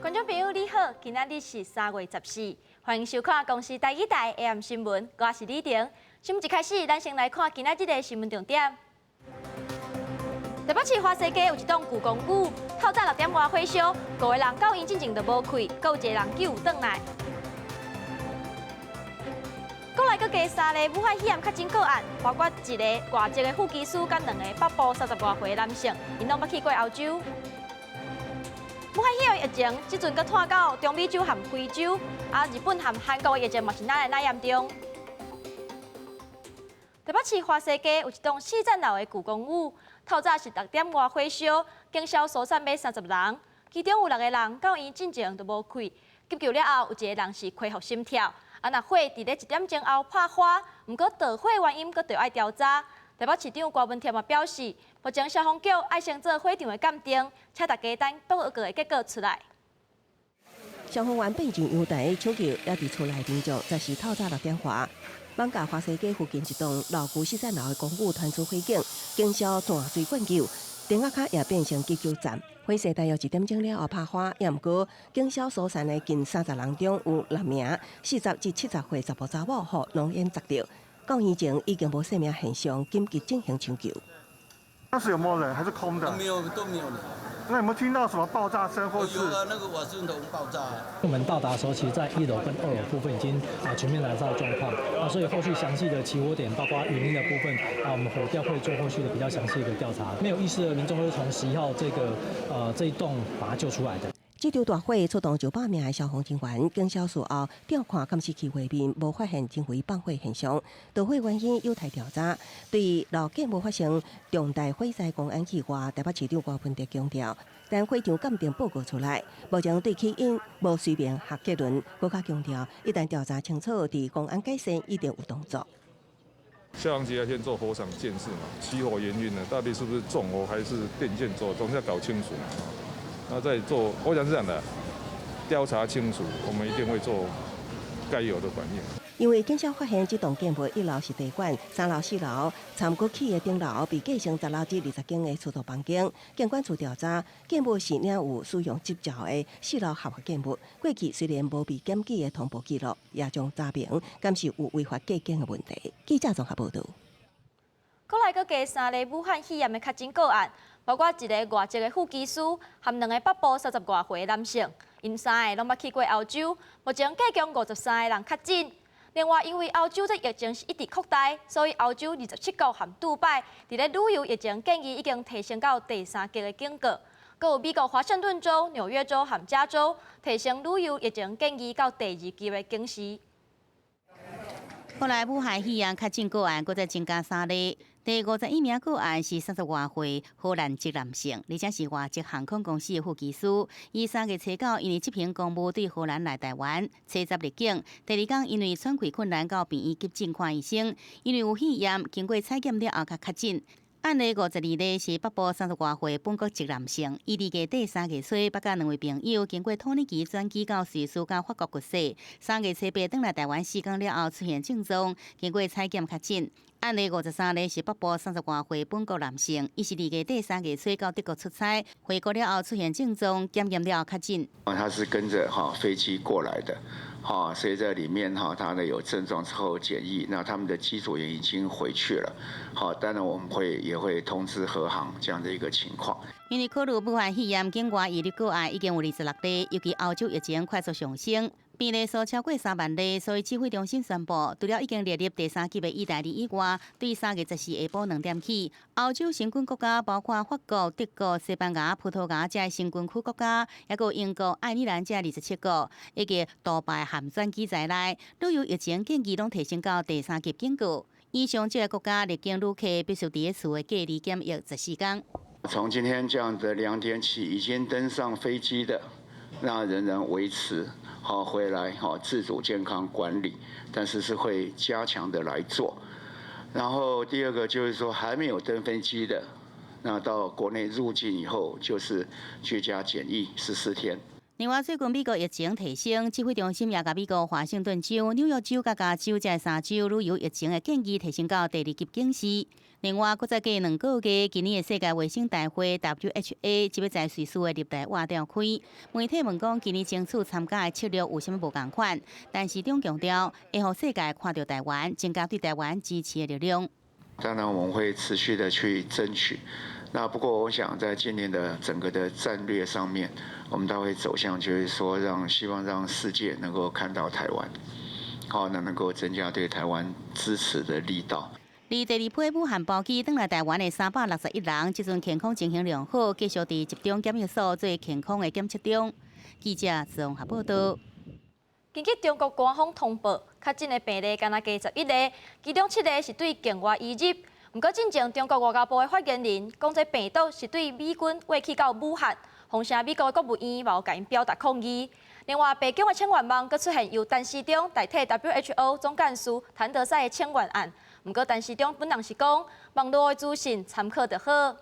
觀眾朋友你好，今仔日是3月14，歡迎收看公視台語台 AM 新聞，我是李婷。新聞一開始，咱先來看今仔日的新聞重點。台北市華西街有一棟舊公寓，透早6點外火燒，五個人到院進前就無氣，閣有一個人救轉來。國內閣加三例武漢肺炎確診個案，包括一个外籍的副機師，佮兩个北部三十外歲男性，𪜶攏捌去過歐洲。武漢肺炎疫情這陣閣湠到中美洲和非洲，啊，日本和韓國的疫情嘛是愈來愈嚴重。台北市華西街有一棟四層樓的舊公寓，透早是6點外火燒，警消疏散欲30人，其中有六个人到院進前就無氣，急救了後有一个人是恢復心跳。啊，若火佇咧1點鐘後拍花，毋過著火原因閣著愛調查。台北市長柯文哲嘛表示，目前消防局愛先做火場的鑑定，請大家等報告的結果出來。消防員爬進陽台搶救，也佇厝內民眾，這是透早6點外，艋舺華西街附近一棟老舊四層樓的公寓傳出火警，警消斷水灌救，電壓跤也變成急救站。火勢大約1點鐘了後拍花，也毋過警消疏散的近30人中有六名40至70歲查埔查某，予濃煙砸著。到院前已經無生命現象，緊急進行搶救。當時有沒有人？還是空的？沒有，都沒有人。那有沒有聽到什麼爆炸聲？或是有啊，那個瓦斯桶爆炸。我們到達的時候，其實在一樓跟二樓部分已經全面燃燒的狀況啊，所以後續詳細的起火點，包括原因的部分啊，我們火調會做後續的比較詳細的調查。沒有意識的民眾會從11號這一棟把它救出來的。這場大火出動900名的消防人員，警消事後調看監視器畫面，無發現人為放火現象。著火原因有待調查。對樓建無發生重大火災公安意外，台北市長柯文哲強調，等火場鑑定報告出來，目前對起因無隨便下結論。閣較強調，一旦調查清楚，佇公安界線一定有動作。消防局要先做火場鑑識嘛，起火原因呢，到底是不是縱火還是電線走，總是要搞清楚。那再做，我想是這樣的，調查清楚，我們一定會做該有的反應。因為警消發現這棟建物一樓是地館，三樓、四樓參過起的頂樓被隔成10樓至20間的出租房間。警管處調查，建物是領有使用執照的四樓合法建物，過去雖然無被檢舉的通報記錄，也將查明，敢是有違法加建的問題。記者綜合報道。國內閣加三例武漢肺炎的確診個案，包括一个外籍的副機師和兩个北部三十外歲的男性，𪜶三个攏捌去過歐洲，目前加共53个人確診。另外，因為歐洲這疫情是一直擴大，所以歐洲27國和杜拜佇咧旅遊疫情建議已經提升到第三級的警告。閣有美國華盛頓州、紐約州和加州提升旅遊疫情建議到第二級的警示。國內武漢肺炎確診個案閣再增加三例，第51名個案是三十外歲荷蘭籍男性，而且是外籍航空公司的副機師。伊3月初9因為執行公務對荷蘭來台灣，初十入境。第二工因為喘氣困難到病院急診看醫生，因為有肺炎，經過採檢了後才確診。案例52例是北部三十外歲本國籍男性，伊佇月底3月初捌佮兩位朋友經過土耳其轉機到瑞士佮法國國際，3月初八轉來台灣4工了後出現症狀，經過採檢確診。案例53例是北部三十外歲本國男性，伊是佇月底三月初到德國出差，回國了後出現症狀，檢驗了後確診。他是跟著哈飛機過來的，哈，所以在裡面哈，他呢有症狀之後檢疫，那他們的機組員已經回去了，好，當然我們會也會通知荷航這樣的一個情況。因為考慮武漢肺炎境外移入個案已經有26例，尤其歐洲疫情快速上升，病例數超過3萬例，所以指揮中心宣布，除了已經列入第三級的意大利以外，對3月14下晡2點起，歐洲申根國家包括法國、德國、西班牙、葡萄牙這申根區國家，抑閣英國、愛爾蘭這27國，以及杜拜含轉機在內，旅遊疫情建議攏提升到第三級警告。以上這个國家入境旅客必須佇咧厝的隔離檢疫14工。從今天這樣的2點起，已經登上飛機的，那仍然維持好回來好自主健康管理，但是是會加強的來做。然後第二個就是說，還沒有登飛機的，那到國內入境以後就是居家檢疫14天。另外，最近美國疫情提升，指揮中心也共美國華盛頓州、紐約州佮加州這三州旅遊疫情的建議提升到第二級警示。另外，閣再過2個月，今年的世界衛生大會 WHA 就欲在瑞士的日內瓦召開。媒體問講，今年爭取參加的策略有啥物無仝款？陳時中強調，會予世界看著台灣，增加對台灣支持的力量。當然，我們會持續的去爭取。那不過，我想在今年的整個的戰略上面，我們都會走向，就是說，讓希望讓世界能夠看到台灣，好，那能夠增加對台灣支持的力道。而第二批武漢包機轉來台灣的361人，這陣健康情形良好，繼續佇集中檢疫所做健康的檢測中。記者綜合報道。根據中國官方通報，確診的病例干焦加11個，其中七个是對境外移入。毋過進前中國外交部的發言人講，這病毒是對美軍過去到武漢，封城美國的國務院嘛有共𪜶表達抗議。另外，白宮的請願網閣出現由陳時中代替 WHO 總幹事譚德塞的請願案。毋過陳時中本人是講，網路的資訊參考就好。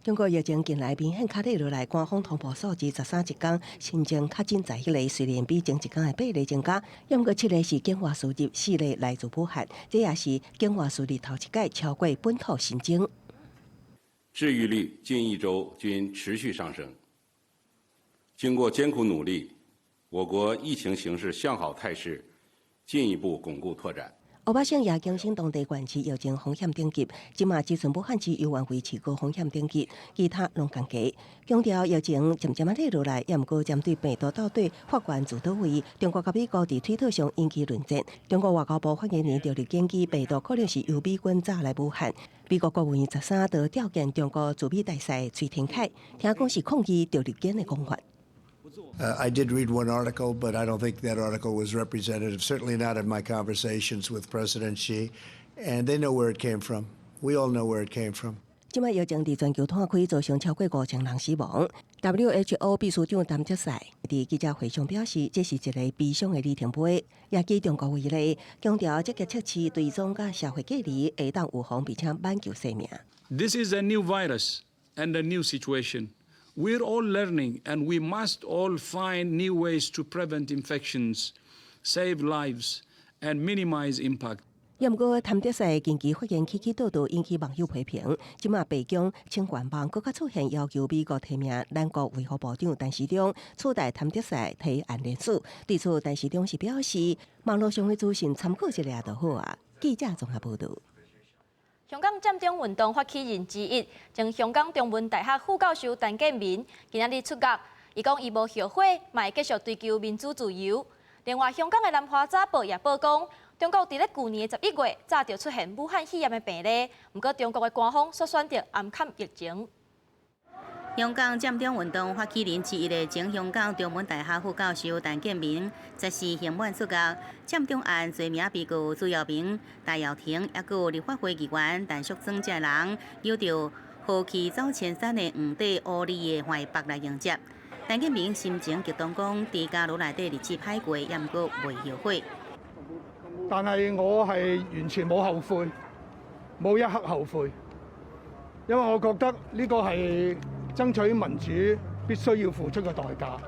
中國疫情近來明顯較跌落來，官方通報數字13一工新增確診11個，雖然比前一工的八个增加，毋過七个是境外輸入，四个來自武漢，這也是境外輸入頭一擺超過本土新增。治癒率近一周均持續上升。經過艱苦努力，我國疫情形勢向好態勢進一步鞏固拓展。湖北省也更新當地縣市疫情風險等級，這馬只剩武漢市猶原維持高風險等級，其他攏降低。強調疫情漸漸仔跌落來，也毋過針對病毒到底發源自佗位，中國佮美國佇推特上引起論戰。中國外交部發言人著立檢舉病毒可能是由美軍走來武漢。美國國務院13就召見中國駐美大使崔天凱，聽講是抗議趙立堅的講法。 I did read one article, but I don't think that article was representative, certainly not of my conversations with President Xi. And they know where it came from. We all know where it came from. 這擺疫情佇全球湠開，造成超過5000人死亡。WHO 秘書長譚德塞佇記者會上表示，這是一个悲傷的里程碑。也舉中國為例，強調積極測試、追蹤佮社會隔離，會當預防並且挽救生命。 This is a new virus and a new situation. We're all learning, and we must all find new ways to prevent infections, save lives, and minimize impact. 也毋過，譚德塞近期發言起起倒倒，引起網友批評。這馬白宮請願網閣較出現要求美國提名咱國衛福部長陳時中取代譚德塞提案聯署。對此，陳時中是表示，網路上的資訊參考一下就好啊。記者綜合報道。香港佔中運動發起人之一，前香港中文大學副教授陳健民今仔日出獄，伊講伊無後悔，嘛會繼續追求民主自由。另外，香港的南華早報也報講，中國佇咧舊年11月早就出現武漢肺炎的病例，毋過中國的官方卻選擇掩蓋疫情。香港佔中運動發起人之一的前香港中文大學副教授陳健民，14刑滿出獄。佔中案罪名被告朱耀明、戴耀廷，抑閣有立法會議員陳淑莊這人，揪著豪氣走千山的黃底烏里的橫額來迎接。陳健民心情激動講，佇監牢內底日子歹過，也毋過袂後悔。但係我係完全冇後悔，冇一刻後悔，因為我覺得呢個係爭取民主必須要付出嘅代價。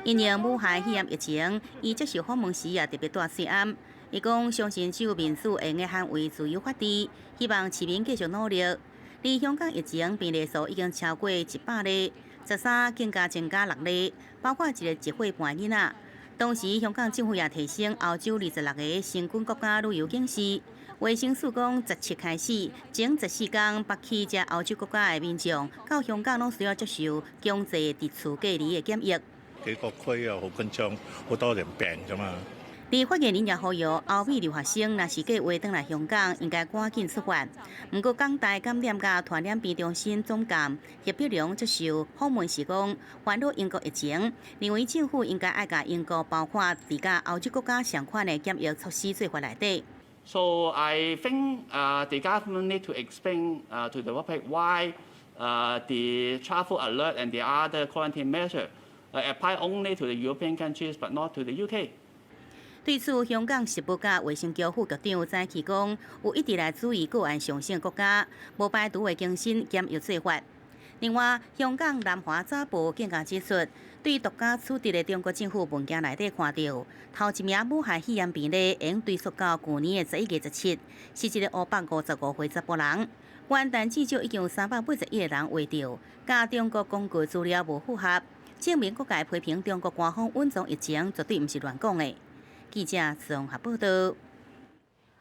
因應武漢肺炎疫情，伊接受訪問時也特別帶喙罨。伊講相信只有民主會用捍衛自由法治，希望市民繼續努力。而香港疫情病例數已經超過100例，13更加增加六例，包括一個1歲半囡仔。同時，香港政府也提升歐洲26個申根國家旅遊警示。衛生署講，17開始，前14天北去這歐洲國家的民眾到香港攏需要接受強制佇厝隔離的檢疫。幾個區啊，好緊張，好多人病㗎嘛。而發言人也呼籲歐美留學生，若是計劃轉來香港，應該趕緊出發。毋過，港大感染佮傳染病中心總監葉碧良接受訪問時講，煩惱英國疫情，認為政府應該愛共英國包括佇佮歐洲國家相款的檢疫措施做法內底。 So I think the government need to explain to the public why the travel alert and the other quarantine measure apply only to the European countries but not to the UK. 對此，香港食物佮衛生局副局長早起講，有一直來注意個案上升國家，無排除會更新檢疫做法。另外，香港南華早報更加指出，對獨家取得的中國政府文件內底看著，頭一名武漢肺炎病例會追溯到舊年的11月17，是一个五百五十五歲查埔人。元旦至少已經有381個人罹著，佮中國公告資料無符合，證明各界批評中國官方隱藏疫情絕對毋是亂講的。記者綜合報道。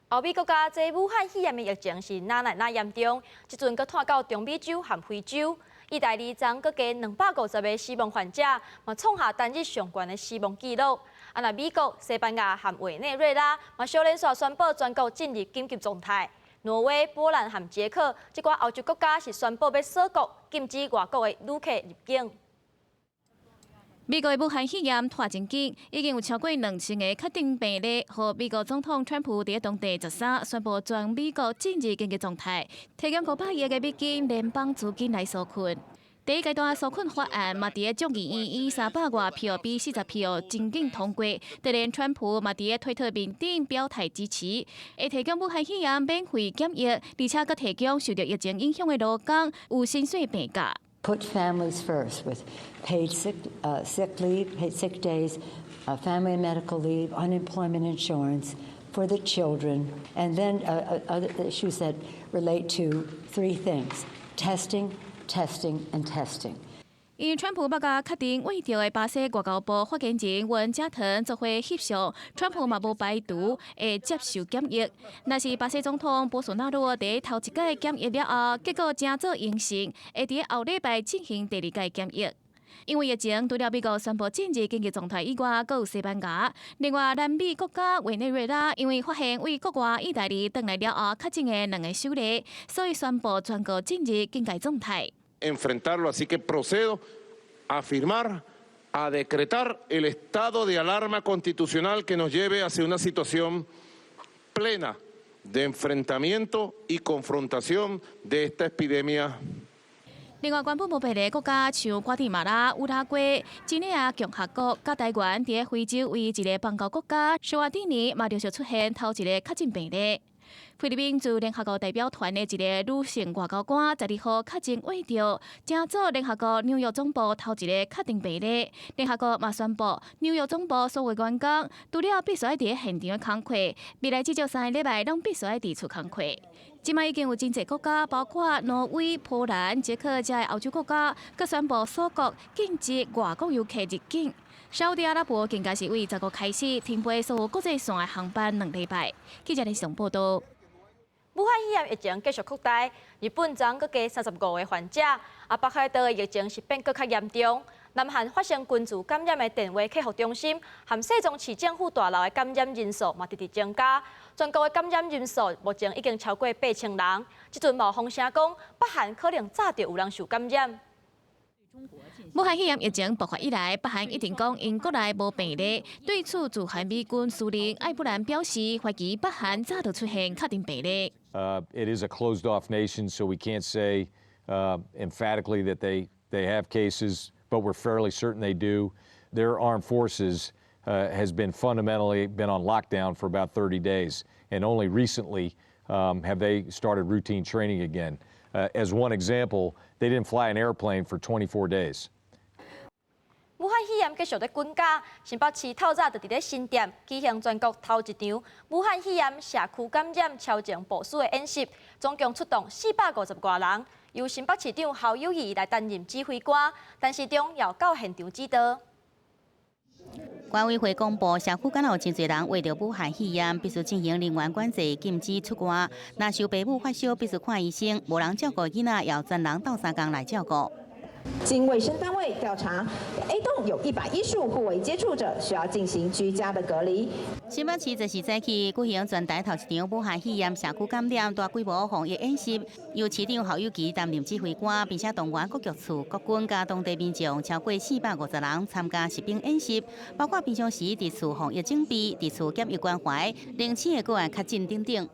歐美國家這武漢肺炎的疫情是愈來愈嚴重，這陣閣湠到中美洲和非洲。意大利昨閣加250個死亡患者，嘛創下單日上懸的死亡紀錄。啊，若美國、西班牙和委內瑞拉嘛，相連續宣布全國進入緊急狀態。挪威、波蘭和捷克這寡歐洲國家是宣布欲鎖國，禁止外國的旅客入境。美國的武漢肺炎拖真緊，已經有超過2000個確診病例，予美國總統川普佇當地13宣布全美國進入緊急狀態，提供500億个美金聯邦資金來紓困。第一階段紓困法案嘛，佇眾議院以300外票比40票真緊通過。當然，川普嘛佇推特面頂表態支持，會提供武漢肺炎免費檢疫，而且閣提供受著疫情影響的勞工有薪水病假。 Put families first with paid sick leave, paid sick days, family medical leave, unemployment insurance for the children, and then other issues that relate to three things: testing, testing, and testing. 因川普欲共確診秽著的巴西外交部發言人溫家騰做伙翕相，川普嘛無排除會接受檢疫。若是巴西總統波索納羅佇頭一擺檢疫了後，結果成做陰性，會佇後禮拜進行第二擺檢疫。因為疫情，除了美國宣布進入緊急狀態以外，閣有西班牙。另外，南美國家委內瑞拉因為發現對國外意大利轉來了後確診的兩个首例，所以宣布全國進入警戒狀態。 Enfrentarlo, así que procedo a firmar, a decretar el estado de alarma constitucional que nos lleve hacia una situación plena de enfrentamiento y confrontación de esta epidemia. 另外，原本無病例國家，像瓜地馬拉、烏拉圭、幾內亞共和國、佮台灣，佇非洲唯一一个邦交國家，史瓦帝尼嘛陸續出現頭一个確診病例。菲律賓駐聯合國代表團的一个女性外交官，12號確診秽著，成做聯合國紐約總部頭一个確診病例。聯合國嘛宣布，紐約總部所有員工，除了必須愛佇現場的工課，未來至少3个禮拜攏必須愛佇厝工課。這擺已經有真濟國家，包括挪威、波蘭、捷克這歐洲國家，閣宣布鎖國，禁止外國遊客入境。沙烏地阿拉伯更加是對15開始停飛所有國際線的航班2禮拜。記者連線報道。武漢肺炎疫情繼續擴大，日本昨閣加35個患者，啊，北海道的疫情是變閣較嚴重。南韓發生群聚感染的電話客服中心，和世宗市政府大樓的感染人數嘛直直增加，全國的感染人數目前已經超過8000人。這陣嘛有風聲講，北韓可能早就有人受感染。武漢肺炎疫情爆發以來，北韓一直講𪜶國內無病例。對此，駐韓美軍司令艾布蘭表示，懷疑北韓早就出現確診病例。 It is a closed-off nation, so we can't say emphatically that they have cases, but we're fairly certain they do. Their armed forces has been fundamentally been on lockdown for about 30 days, and only recently have they started routine training again. As one example, they didn't fly an airplane for 24 days. 武漢肺炎繼續咧滾加，新北市透早就佇咧新店舉行全國頭一場武漢肺炎社區感染超前部署的演習，總共出動450外人，由新北市長侯友宜來擔任指揮官，陳時中也到現場指導。管委會公布，社區敢若有真濟人罹著武漢肺炎，必須進行人員管制，禁止出外。若是有爸母發燒，必須看醫生。無人照顧囡仔，要專人鬥相共來照顧。經衛生單位調查，A 棟有115戶為接觸者，需要進行居家的隔離。新北市就是早起舉行全台頭一場武漢肺炎社區感染大規模防疫演習，由市長侯友宜擔任指揮官，並且動員各局處、國軍佮當地民眾超過450人參加實兵演習，包括平常時佇厝防疫準備、佇厝檢疫關懷、零星的個案確診等等。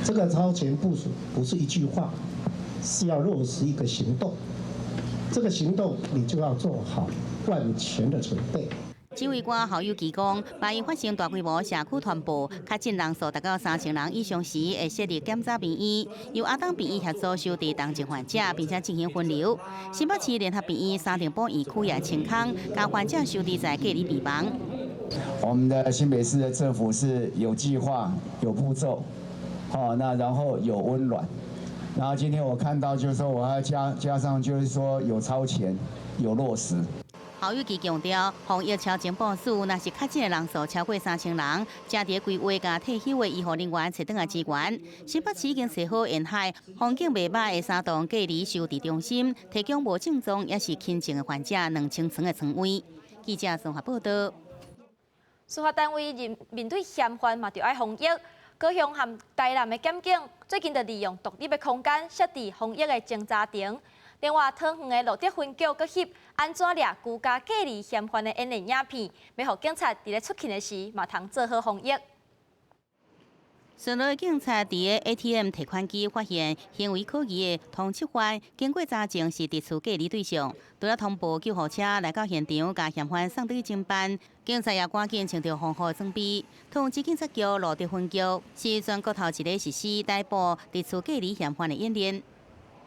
這個超前部署不是一句話，是要落實一個行動。這個行動，你就要做好萬全的準備。指揮官侯友宜講，萬一發生大規模社區傳播，確診人數達到3000人以上時，會設立檢查病院，由亞東病院協助收治重症患者，並且進行分流。新北市聯合病院三重埔院區也清空，共患者收治在隔離病房。我們的新北市的政府是有計劃、有步驟，好，那然後有溫暖。然後今天我看到，就是說我要加上，就是說有超前、有落實。侯友宜強調，防疫超前部署，若是確診的人數超過3000人，才佇規劃共退休的醫護人員揣轉來支援。新北市已經設好沿海風景袂䆀的三棟隔離收治中心，提供無症狀抑是輕症的患者2000床的床位。記者綜合報道。司法單位面對嫌犯嘛，著愛防疫。高雄和台南的檢警最近就利用獨立的空間設置防疫的偵查亭。另外，桃園的蘆竹分局閣翕按怎掠居家隔離嫌犯的演練影片，欲予警察佇咧出勤的時嘛通做好防疫。巡邏的警察佇个 ATM 提款機發現行為可疑的通緝犯，經過查證是佇厝隔離對象，除了通報救護車來到現場，共嫌犯送轉偵辦。警察也趕緊穿著防護裝備。桃園市警察局蘆竹分局是全國頭一个實施逮捕佇厝隔離嫌犯的演練。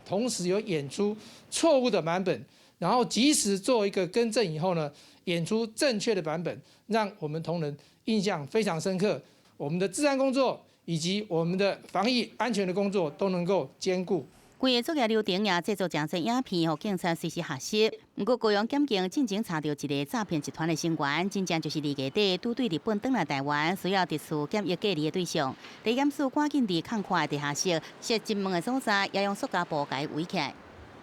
同時有演出錯誤的版本，然後及時做一個更正以後呢，演出正確的版本，讓我們同仁印象非常深刻。我們的治安工作以及我們的防疫安全的工作都能夠兼顧。規个作業流程也製作誠濟影片，予警察隨時學習。毋過高雄檢警進前查著一個詐騙集團的成員，真正就是2月底拄對日本轉來台灣，需要佇厝檢疫隔離的對象。地檢署趕緊佇空曠的地下室設進門的所在，也用塑膠布共伊圍起來。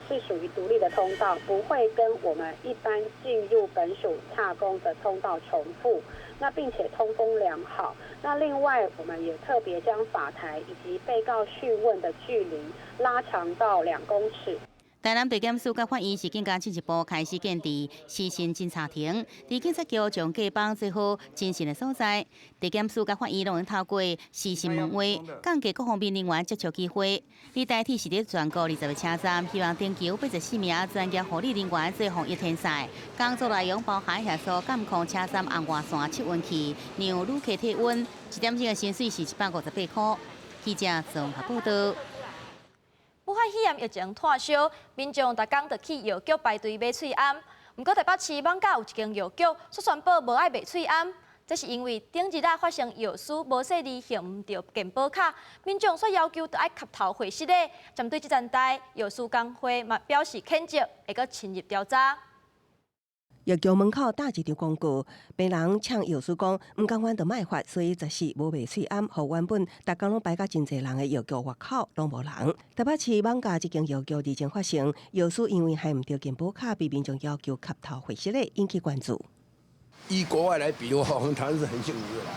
是屬於獨立的通道，不會跟我們一般進入本署洽公的通道重複。那並且通風良好。那另外，我們也特別將法台以及被告訊問的距離拉長到2公尺。台南地檢署佮法院是更加進一步開始建置視訊偵查亭，佇警察局將隔板做好偵訊的所在。地檢署佮法院攏會透過視訊問話，降低各方面人員接觸機會。而台鐵是佇全國20個車站，希望徵求84名專業護理人員做防疫天賽。工作內容包含協助監控車站紅外線測溫器，量旅客體溫。一點鐘的薪水是158塊。記者綜合報道。武漢肺炎疫情湠燒，民眾逐工就去藥局排隊買喙罨。毋過台北市艋舺有一間藥局，卻宣布無愛賣喙罨，這是因為頂日仔發生藥師無細膩還毋著健保卡，民眾煞要求著愛磕頭回失禮。針對這件代，藥師工會嘛表示譴責，會閣深入調查。藥局門口貼一張廣告，病人嗆藥師講，毋甘願就莫發，所以暫時無賣喙罨，予原本逐工攏排甲真濟人的藥局外口攏無人。台北市艋舺這間藥局日前發生，藥師因為還毋著健保卡，被民眾要求磕頭回失禮，引起關注。以國外來比的話，我們台灣是很幸福的啦，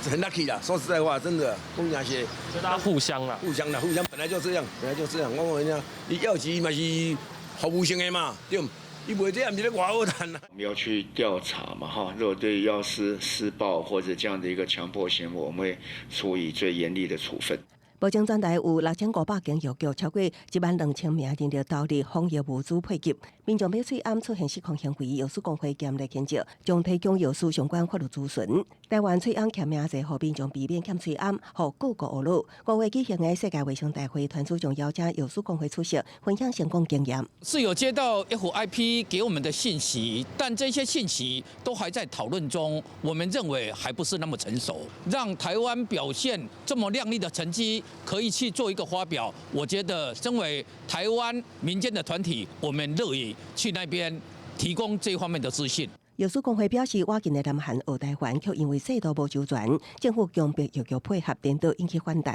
很 lucky 啦。說實在話，真的，講真是，大家互相啦，互相啦，互相本來就這樣，本來就這樣。我講人家，伊藥局嘛是服務性的嘛，對。伊袂這樣，毋是咧偌好趁啊。我們要去調查嘛，哈，如果對藥師施暴或者這樣的一個強迫行為，我們會處以最嚴厲的處分。目前全台有6500間藥局，超過12000名人力投入防疫物資配給，民眾買喙罨出現失控行為，藥師公會嚴厲譴責，將提供藥師相關法律諮詢。台灣喙罨簽名制，予民眾避免欠喙罨，予各國學嘍。5月舉行的世界衛生大會，團組將邀請藥師公會出席，分享成功經驗。是有接到 FIP 給我們的信息，但這些信息都還在討論中，我們認為還不是那麼成熟，讓台灣表現這麼亮麗的成績，可以去做一個發表。我覺得身為台灣民間的團體，我們樂意去那邊提供這方面的資訊。藥師公會表示，倚近的南韓學台灣，卻因為制度無周全，政府強迫藥局配合，顛倒引起反彈。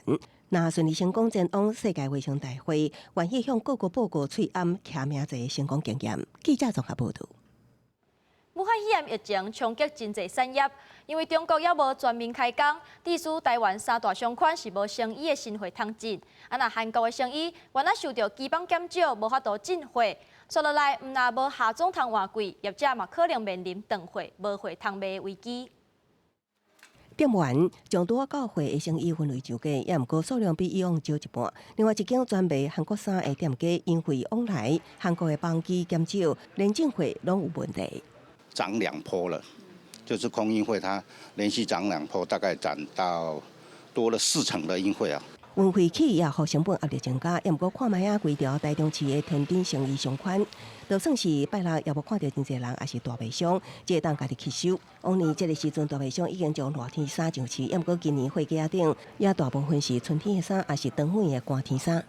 若順利成功前往世界衛生大會，願意向各國報告喙罨簽名制的成功經驗。記者綜合報導。武漢肺炎疫情衝擊真濟產業，因為中國猶無全面開工，致使台灣三大商圈是無生意的新貨通進。啊，若韓國的生意原來受著機班減少，無法度進貨。紲落來，毋但無夏總通換季，業者嘛可能面臨斷貨、無貨通賣的危機。店員將拄仔到貨的生意分類上架，也毋過數量比以往少一半。另外一間專賣韓國衫的店家，因為往來韓國的班機減少，連進貨攏有問題。漲兩波了，就是空運會，它連續漲兩波，大概漲到多了四成的運費啊。運費起也予成本壓力增加，也毋過看覓仔規條台中市的天頂生意上寬，就算是拜六也無看著真濟人，抑是大賣商，這會當家己吸收。往年這个時陣大賣商已經將熱天衫上市，也毋過今年貨架頂也大部分是春天的衫，抑是長款的寒天衫。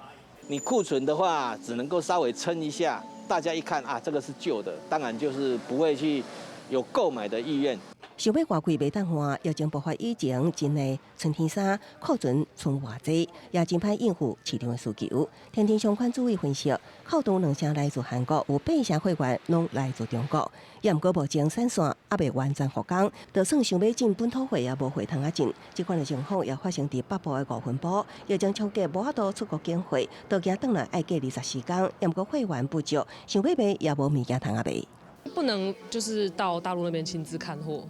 你庫存的話，只能夠稍微撐一下，大家一看啊，這個是舊的，當然就是不會去有購買的意願。想欲外櫃袂當換，疫情爆發以前，真的春天衫庫存賰偌濟，也真歹應付市場的需求。天天相關主委分析，扣除兩成來自韓國，有八成貨源攏來自中國。也毋過目前產線猶未完全復工，就算想欲進本土貨也無貨通仔進。這款的情況也發生佇北部的五分埔，疫情衝擊無法度出國揀貨，都驚轉來愛隔離14天。也毋過貨源不足，想欲賣也無物件通仔賣。不能就是到大陸那邊親自看貨。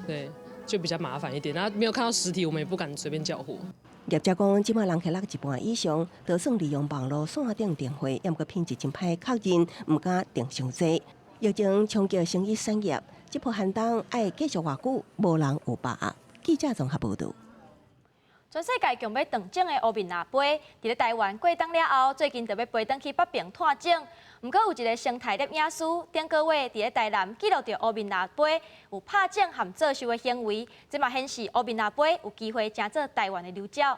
對，就比較麻煩一點。然後沒有看到實體，我們也不敢隨便叫貨。業者講，這擺人客人一半以上，就算利用網路線頂訂貨，也毋過品質真歹確認，毋敢訂傷濟。疫情衝擊生意產業，這波寒冬愛繼續偌久，無人有把握。記者綜合報導。全世界強欲斷種的烏面蜊飛，佇咧台灣過冬了後，最近就欲飛轉去北爿湠種。毋過有一个生態攝影師，頂个月佇咧台南記錄著烏面蜊飛有拍種和做岫的行為，這嘛顯示烏面蜊飛有機會成做台灣的留鳥。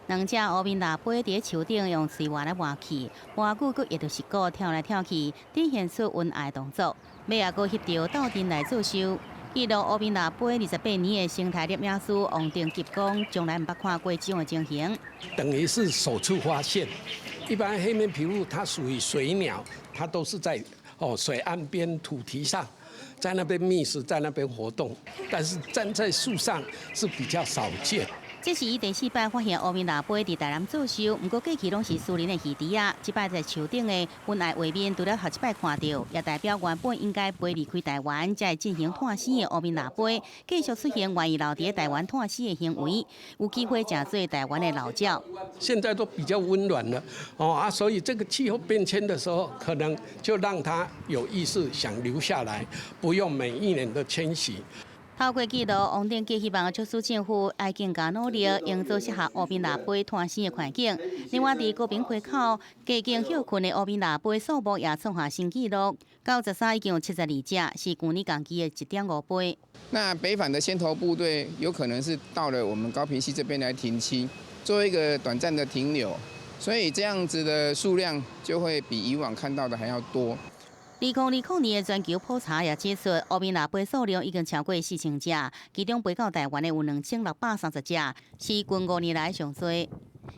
兩隻烏面蜊飛佇咧樹頂用喙磨來磨去，磨久閣掖著舌骨跳來跳去，展現出恩愛動作。尾仔閣翕著鬥陣來做岫。記錄烏面蜊飛28年的生態攝影師王定吉講，從來毋捌看過這種的情形。等於是首次發現。一般黑面琵鷺它屬於水鳥，它都是在水岸邊土堤上，在那邊覓食，在那邊活動，但是站在樹上是比較少見。這是伊第四擺發現烏面蜊飛佇台南做岫，毋過過去攏是私人的魚池仔，這擺在樹頂的恩愛畫面，除了頭一擺看著，也代表原本應該飛離開台灣才會進行湠生的烏面蜊飛，繼續出現願意留佇台灣湠生的行為，有機會成做台灣的老鳥。現在都比較溫暖了，所以這個氣候變遷的時候，可能就讓它有意識想留下來，不用每一年的遷徙。透過記錄，王定吉希望促使政府愛更加努力，營造適合烏面蜊飛湠生的環境。另外，佇高屏溪口加間歇睏的烏面蜊飛數目也創下新紀錄，93已經有72隻，是舊年同期的1.5倍。那北返的先頭部隊有可能是到了我們高屏溪這邊來停棲，做一個短暫的停留，所以這樣子的數量就會比以往看到的還要多。2020年的全球普查也指出，烏面蜊飛數量已經超過4000隻，其中飛到台灣的有2630隻，是近5年來上多。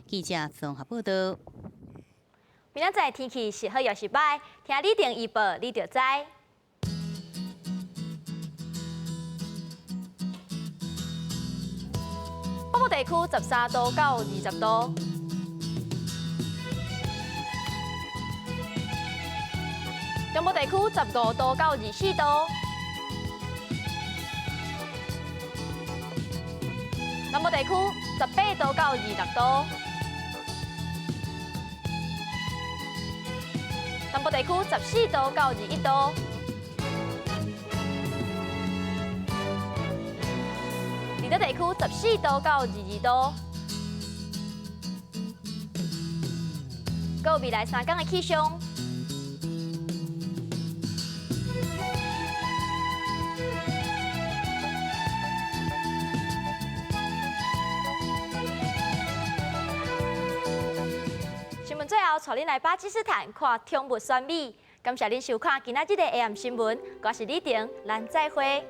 記者綜合報導。明仔載天氣是好抑是䆀？聽李定預報，你就知。北部地區13度到20度。中部地區15度到24度，南部地區18度到26度，南部地區14度到21度，離島地區14度到22度，閣有未來3天的氣象。新聞最後，帶恁來巴基斯坦看寵物選美。感謝恁收看今仔日的 AM 新聞，我是李婷，咱再會。